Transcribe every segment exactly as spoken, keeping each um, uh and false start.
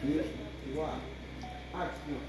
De, twa, aksyon.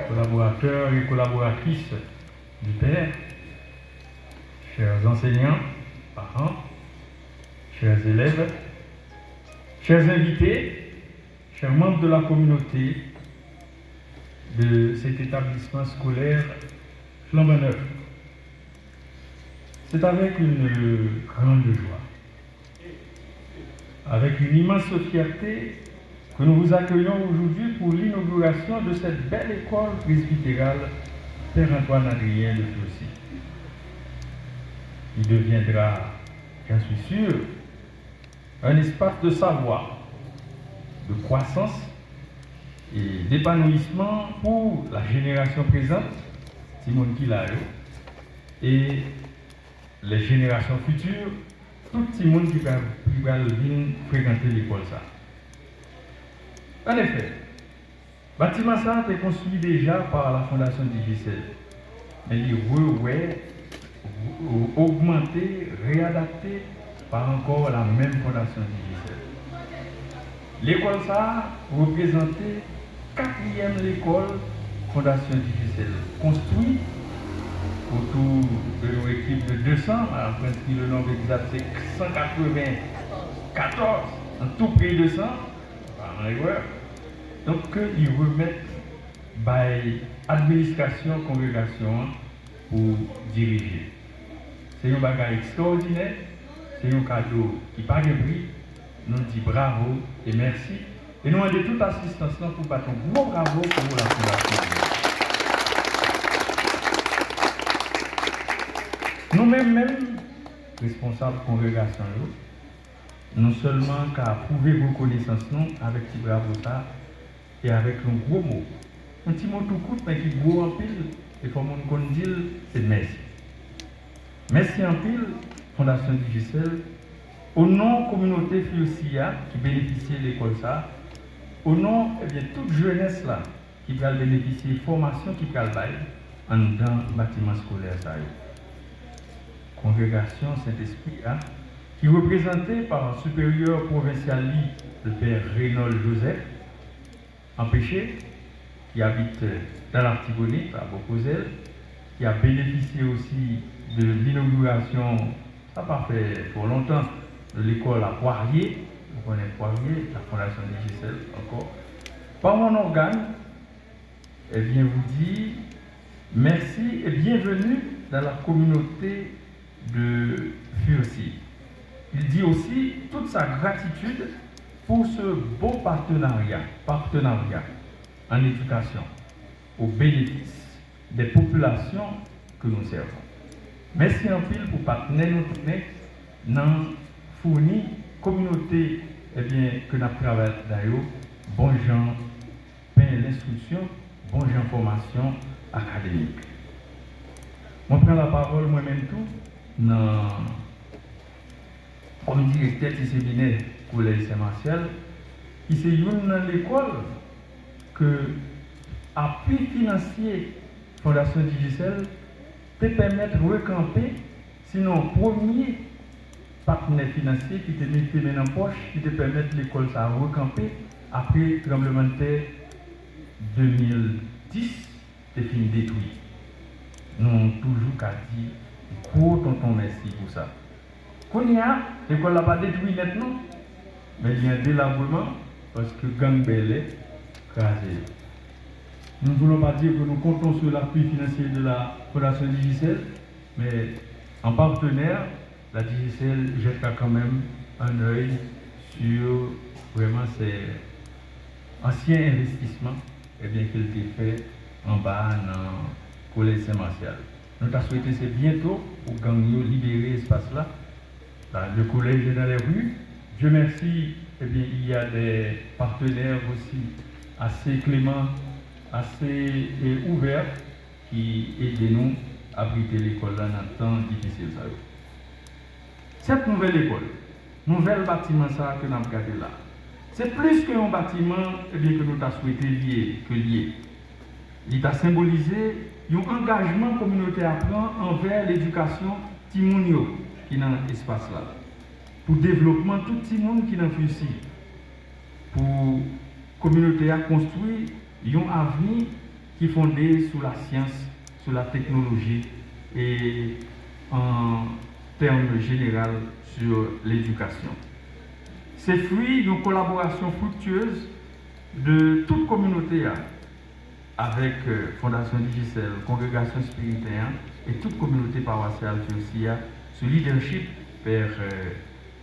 Collaborateurs et collaboratrices du père, chers enseignants, parents, chers élèves, chers invités, chers membres de la communauté de cet établissement scolaire flambant neuf, c'est avec une grande joie, avec une immense fierté que nous vous accueillons aujourd'hui pour l'inauguration de cette belle école presbytérale Père Antoine Adrien de Furcy, qui deviendra, j'en suis sûr, un espace de savoir, de croissance et d'épanouissement pour la génération présente, timoun ki la yo, et les générations futures, tout timoun ki pral, ki pral vin frekante lekòl sa. An efè, batiman sa a te konstwi deja pa la Fondasyon Digicel, men li rewè, ogmante, reyadapte pa ankò la menm Fondasyon Digicel. Lekòl sa a reprezante katriyèm lekòl Fondasyon Digicel konstwi otou de yon ekip de de san, Madam Prensky, le nonb egzak se san katreven katòz, an tou pre de san, pa an erè. Donk, ke li remèt bay administrasyon kongregasyon an pou dirije. Se yon bagay ekstraòdinè, se yon kado ki pa gen pri. Nou di bravo e mèsi. E nou mande tout asistans lan pou bat yon gwo bravo pou la fondasyon. Nou menm menm, responsab kongregasyon yo, nou sèlman ka pwouve rekonesans nou avèk ti bravo sa, e avèk yon gwo mo. Yon ti mo tou kout, men ki gwo anpil, e fò moun konn di l, se mèsi. Mèsi anpil, Fondasyon Digicel, o non kominote Furcy a ki benefisye lekòl sa, o non, ebyen, tout jenès la ki pral benefisye fòmasyon ki pral bay anndan batiman eskolè sa yo. Kongregasyon Sentespri a, ki reprezante pa siperyè pwovensyal li, le pè Reynold Joseph, anpeche, ki abite dan Latibonit, a Bòkozel, ki ap benefisye osi de linogirasyon, sa pa fè twò lontan, de lekòl a Pwarye, nou konnen Pwarye, la Fondasyon Digicel ankò, pa yon ògàn, eh bien, vous dit merci et bienvenue dans la communauté de Furcy. Il dit aussi toute sa gratitude pour ce beau partenariat, partenariat en éducation, au bénéfice des populations que nous servons. Mèsi anpil pou patnè nou tounen nan founi kominote, ebyen, ke n ap travay ladan yo, bon jan pen lenstriksyon, bon jan fòmasyon akademik. Mwen pran lapawòl mwen menm tou nan, kòm direktè ti seminè Kolèj Sen Masyal, ki se youn nan lekòl ke apui finansye Fondasyon Digicel te pèmèt rekanpe, sinon premye patnè finansye ki te mete men nan pòch, ki te pèmèt lekòl sa a rekanpe apre tranblemanntè de mil dis te fin detwi. Nou toujou ka di gwo tonton mèsi pou sa. Kounye a, lekòl la pa detwi nèt non, men li an delabreman paske gang bèlè kraze l. Nous ne voulons pas dire que nous comptons sur l'appui financier de la Fondation Digicel, mais en partenaire, la Digicel jettera quand même un œil sur vraiment ces anciens investissements, ebyen, ke l te fè anba a nan Kolèj Sen Masyal. Nou ta swete se byento pou gang yo libere espas la, la, le collège est dans les rues. Dieu merci, eh bien, il y a des partenaires aussi assez cléments, assez, eh, ouverts, ki ede nou abrite lekòl la nan tan difisil sa yo. Sèt nouvèl lekòl, nouvèl batiman sa a ke n ap gade la, se plis ke yon batiman, ebyen, ke nou ta swete li ye, ke li ye. Li ta senbolize yon angajman kominote a pran anvè ledikasyon timoun yo ki nan espas la, pou devlopman tout timoun ki nan Fucy, pou kominote a konstwi yon avni ki fonde sou lasyans, sou lateknoloji e an tèm jeneral sou ledikasyon. Se fwi yon kolaborasyon friktyez de tout kominote a, avèk, euh, Fondasyon Digicel, Kongregasyon Spiriten an e tout kominote pawasyal Fucy a, sou lidèchip Pè, euh,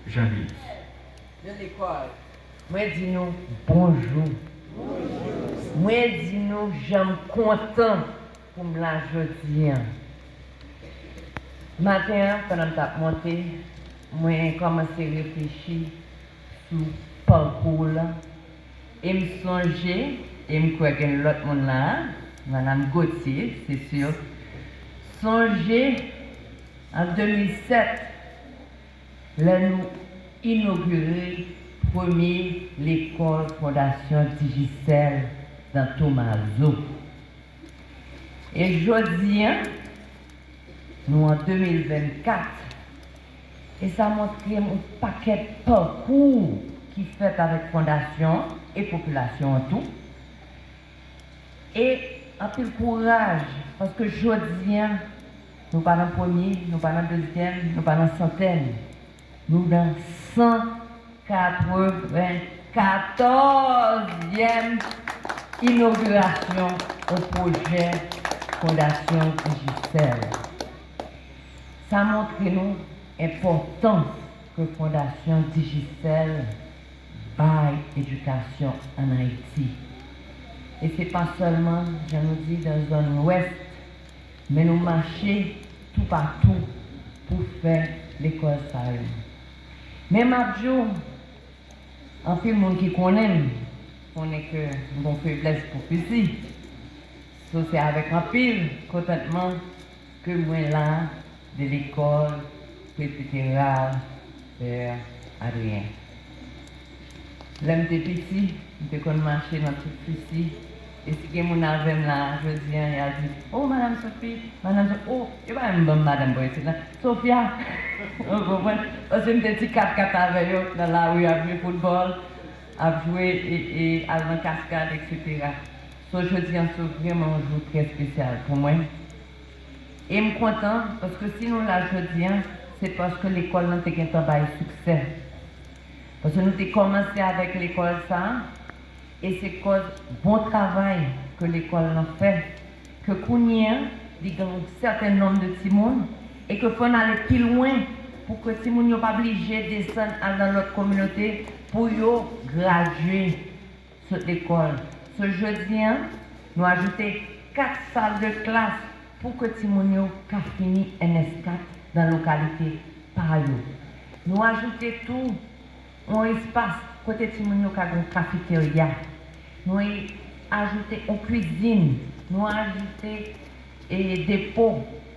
Jean Nilus. Yo lekòl. Mwen di nou bonjou. Mwen di nou jan m kontan pou m la jodi a. Maten an, pandan m t ap monte, mwen kòmanse reflechi sou pakou w lan. E m sonje, e m kwè gen lòt moun la a, Madanm Gauthier, se si, sonje an de mil sèt, lè nou inogire premye lekòl Fondasyon Digicel nan Tomazo. E jodi a, nou an de mil vennkat, e sa montre m yon pakèt pakou ki fèt avèk fondasyon an e popilasyon an tou. E anpil kouraj, paske jodi a, nou pa nan premye, nou pa nan dezyèm, nou pa nan santèn. Nou nan san katrevenkatòzyèm inogirasyon yon pwojè Fondasyon Digicel. Sa montre nou enpòtans ke Fondasyon Digicel bay edikasyon ann Ayiti. E se pa sèlman, jan nou di, nan zòn lwès, men nou mache toupatou pou fè lekòl sa yo. Men m ap di w, anpil moun ki konnen m, konnen ke m gon feblès pou Fucy. So, se avèk anpil kontantman ke mwen la de lekòl presbiteral Pè Adrien. Lè m te piti, m te konn mache nan tout Fucy. E si gen moun avè m la jodi a, y a di, "O, Madanm Sophie, Madanm Sophie, o, yo pa menm ban m madanm bò isit la, Sofia." Ou konprann? Paske m te ti kat kat avè yo nan lari, ap jwe foutbòl, ap jwe e, e al nan kaskad, etsetera. So, jodi a, se vrèman yon jou trè espesyal pou mwen. E m kontan, paske si nou la jodi a, se paske lekòl lan te gentan bay siksè. Paske nou te kòmanse avèk lekòl sa a, e se kòz bon travay ke lekòl lan fè, ke kounye a, li gen yon sèten nonb de timoun, e ke fò n ale pi lwen pou ke timoun yo pa blije desann al nan lòt kominote pou yo gradye sot lekòl. So, jodi a, nou ajoute kat sal de klas pou ke timoun yo ka fini N S kat nan lokalite pa yo. Nou ajoute tou yon espas kote timoun yo ka gen kafeterya. Nou ajoute yon kwizin. Nou ajoute, e, depo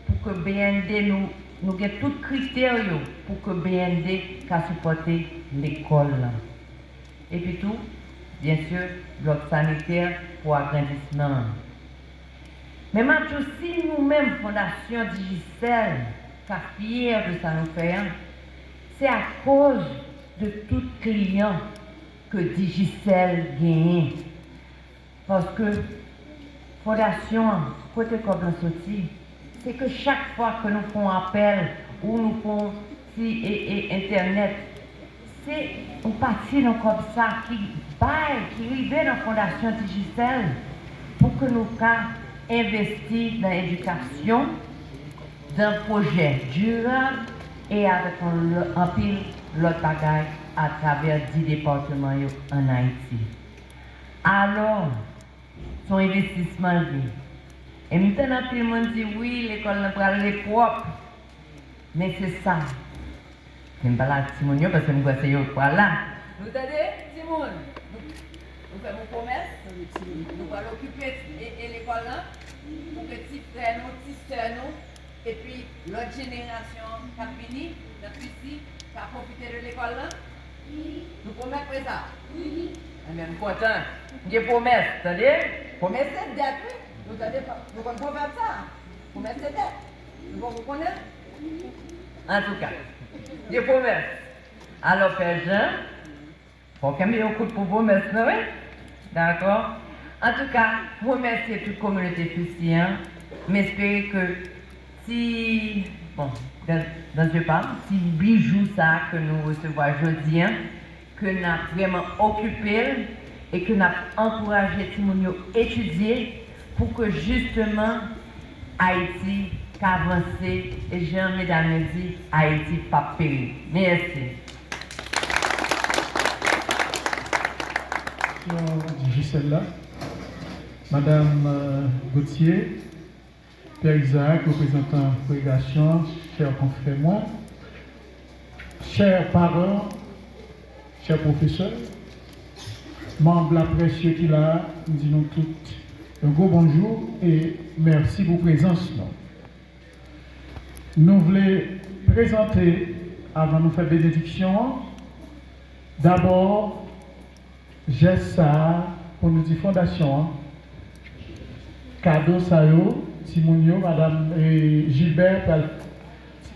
pou ke B N D, nou, nou gen tout kritè yo pou ke B N D ka sipòte lekòl lan. Epi tou, byen si, blòk sanitè pou agrandisman an. Men m ap di w, si nou menm Fondasyon Digicel ka fyè de sa nou fè an, se akoz de tout kliyan ke Digicel genyen. Paske fondasyon an, kote kòb lan soti, se ke chak fwa ke nou fè yon apèl ou nou fè yon ti, e, e, entènèt, se yon pati nan kòb sa ki bay, ki rive nan Fondasyon Digicel pou ke nou ka envesti nan edikasyon, nan pwojè dirab e avèk yon lò-, anpil lòt bagay atravè dis depatman yo ann Ayiti. Alò, se yon envestisman l ye. E m tann anpil moun di, "Wi, lekòl lan pral ret pwòp." Men se sa. Men m pale ak timoun yo, paske m kwè se yo k pral la. Nou tande, timoun? Nou, nou fè m yon pwomès. Nou pral okipe, e, e lekòl lan. Pou ke ti frè nou, ti sè nou, epi lòt jenerasyon k ap vini nan Kristi ka pwofite de lekòl lan? Nou pwomèt vre sa? Enben, m kontan. M gen pwomès, tande? Pwomès se dèt, wi. Nou tande, nou konn pwovèb sa? Pwomès se dèt. Nou poko konnen? Antouka, m gen pwomès. Alò, Pè Jan, fò w kenbe yon kout pou pwomès lan, wi. Dakò? Antouka, m remèsye tout kominote Fisi an. M espere ke ti, bon, dans, dans je parle, ti bijou sa a ke nou resevwa jodi an, ke n ap vrèman okipe l e ke n ap ankouraje timoun yo etidye pou ke jisteman Ayiti ka vanse e jan medam yo di, Ayiti p ap peri. Mèsi. Digicel la, Madam, euh, Gauthier, Pierre Isaac, reprezantan kongregasyon, chè konfrè mwen, chè paran, chè pwofesè, manm laprès yo ki la a, m di nou tout yon gwo bonjou e mèsi pou prezans nou. Nou vle prezante, avan nou fè benediksyon an, dabò, jès sa a pou nou di fondasyon an, kado sa yo, timoun yo, madam, e, Gilbert pral,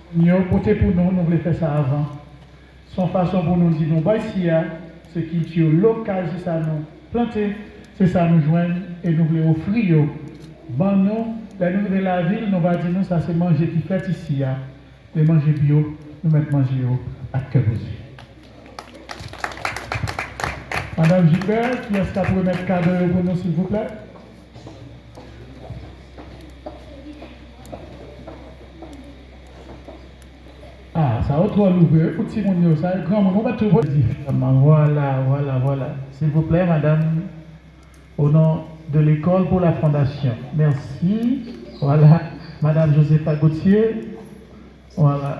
timoun yo pote pou nou, nou vle fè sa avan. Se yon fason pou nou di nou bay isi a, se kilti yo lokal, se sa nou plante, se sa nou jwenn, e nou vle ofri yo. Ban nou, lè nou rive lavil, nou va di nou sa se manje ki fèt isi a. E manje byo, nou mèt manje yo ak kè poze. Madam Gilbert, kiyès k ap remèt kado yo pou nou, silvouplè? Ah, sa yo twò louvri, wi, pou timoun yo. Sa, granmoun, ou mèt tou di. Vwala, vwala, vwala. Silvouplè, madam, au nom de l'école pour la fondation. Merci. Vwala, madam Josepha Gauthier. Vwala.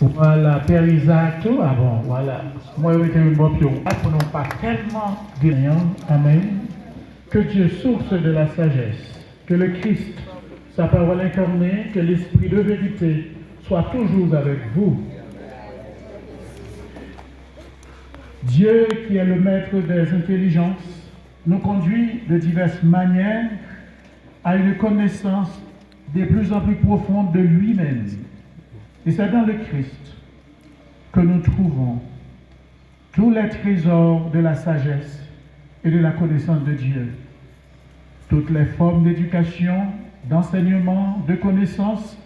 Vwala, Pè Izaak tou. Ah bon, vwala. Mwen, yo mete youn bò pye w. Pou nou pa tèlman gen, amèn. Que Dieu, source de la sagesse, que le Christ, sa parole incarnée, que l'Esprit de vérité soit toujours avec vous. Dieu, qui est le maître des intelligences, nous conduit de diverses manières à une connaissance de plus en plus profonde de lui-même. Et c'est dans le Christ que nous trouvons tous les trésors de la sagesse et de la connaissance de Dieu. Toutes les formes d'éducation, d'enseignement, de connaissance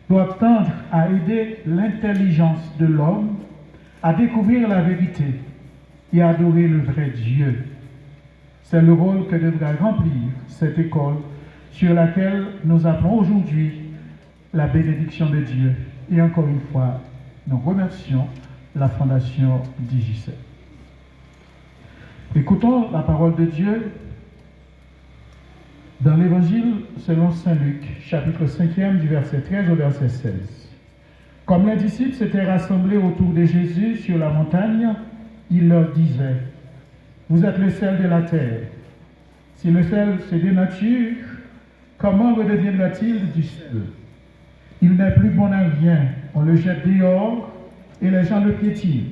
doivent tendre à aider l'intelligence de l'homme à découvrir la vérité et adorer le vrai Dieu. C'est le rôle que devra remplir cette école sur laquelle nous appelons aujourd'hui la bénédiction de Dieu. Et encore une fois, nous remercions la Fondation Digicel. Écoutons la parole de Dieu dans l'Évangile selon saint Luc, chapitre cinquième, du verset treize au verset seize. Comme les disciples s'étaient rassemblés autour de Jésus sur la montagne, il leur disait : « Vous êtes le sel de la terre. Si le sel se dénature, comment redeviendra-t-il du sel ? Il n'est plus bon à rien, on le jette dehors et les gens le piétinent.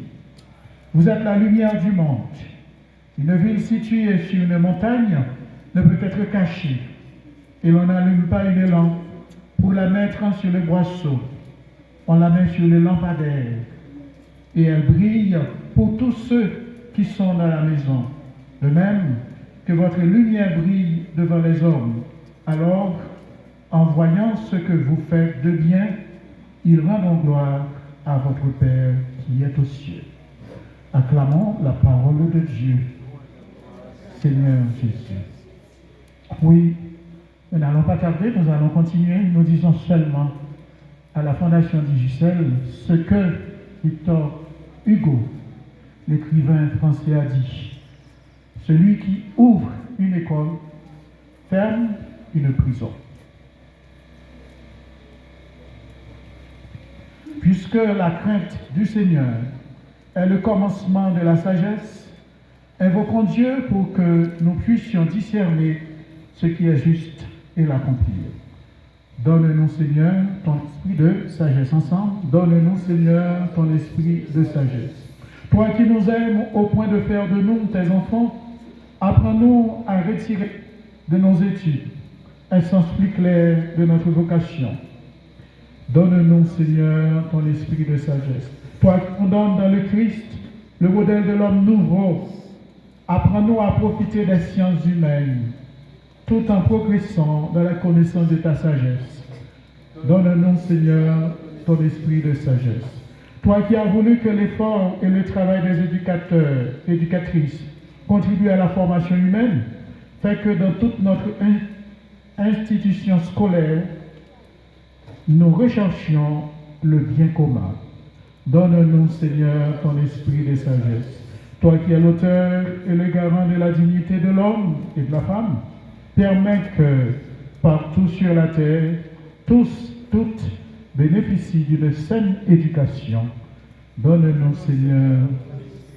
Vous êtes la lumière du monde. Une ville située sur une montagne ne peut être cachée, et l'on n'allume pas une lampe pour la mettre sur le boisseau. On la met sur le lampadaire, et elle brille pour tous ceux qui sont dans la maison. De même, que votre lumière brille devant les hommes. Alors, en voyant ce que vous faites de bien, ils rendront gloire à votre Père qui est aux cieux. » Acclamons la parole de Dieu. Seigneur Jésus. Oui, nous n'allons pas tarder, nous allons continuer. Nous disons seulement à la Fondation Digicel ce que Victor Hugo, l'écrivain français, a dit : « Celui qui ouvre une école ferme une prison. » Puisque la crainte du Seigneur est le commencement de la sagesse, Invoquons Dieu pour que nous puissions discerner ce qui est juste et l'accomplir. Donne-nous, Seigneur, ton esprit de sagesse ensemble. Donne-nous, Seigneur, ton esprit de sagesse. Toi qui nous aimes au point de faire de nous tes enfants, apprends-nous à retirer de nos études un sens plus clair de notre vocation. Donne-nous, Seigneur, ton esprit de sagesse. Toi qui nous donnes dans le Christ le modèle de l'homme nouveau, apprends-nous à profiter des sciences humaines tout en progressant dans la connaissance de ta sagesse. Donne-nous, Seigneur, ton esprit de sagesse. Toi qui as voulu que l'effort et le travail des éducateurs, éducatrices contribuent à la formation humaine, fais que dans toute notre institution scolaire, nous recherchions le bien commun. Donne-nous, Seigneur, ton esprit de sagesse. Toi qui es l'auteur et le garant de la dignité de l'homme et de la femme, permets que, partout sur la terre, tous, toutes bénéficient d'une saine éducation. Donne-nous, Seigneur,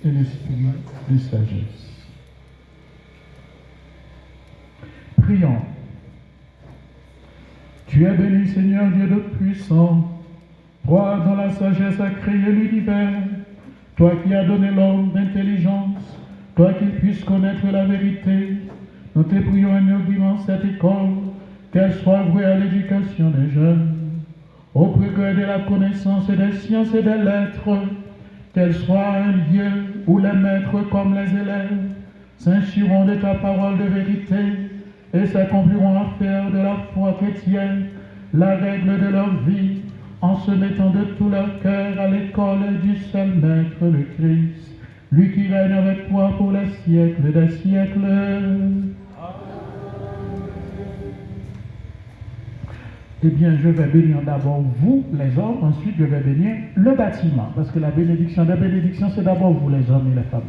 un esprit de sagesse. Prions. Tu es béni, Seigneur Dieu Tout-Puissant, toi dont la sagesse a créé l'univers, toi qui as donné l'homme d'intelligence, toi qu'il puisse connaître la vérité. Nous te prions, inaugurant cette école, qu'elle soit vouée à l'éducation des jeunes, au progrès de la connaissance des sciences et des lettres, qu'elle soit un lieu où les maîtres comme les élèves s'instruiront de ta parole de vérité et s'accompliront à faire de la foi chrétienne la règle de leur vie, en se mettant de tout leur cœur à l'école du seul Maître, le Christ, lui qui règne avec toi pour les siècles des siècles. Eh bien, je vais bénir d'abord vous, les hommes, ensuite je vais bénir le bâtiment, parce que la bénédiction des bénédictions, c'est d'abord vous, les hommes et les femmes.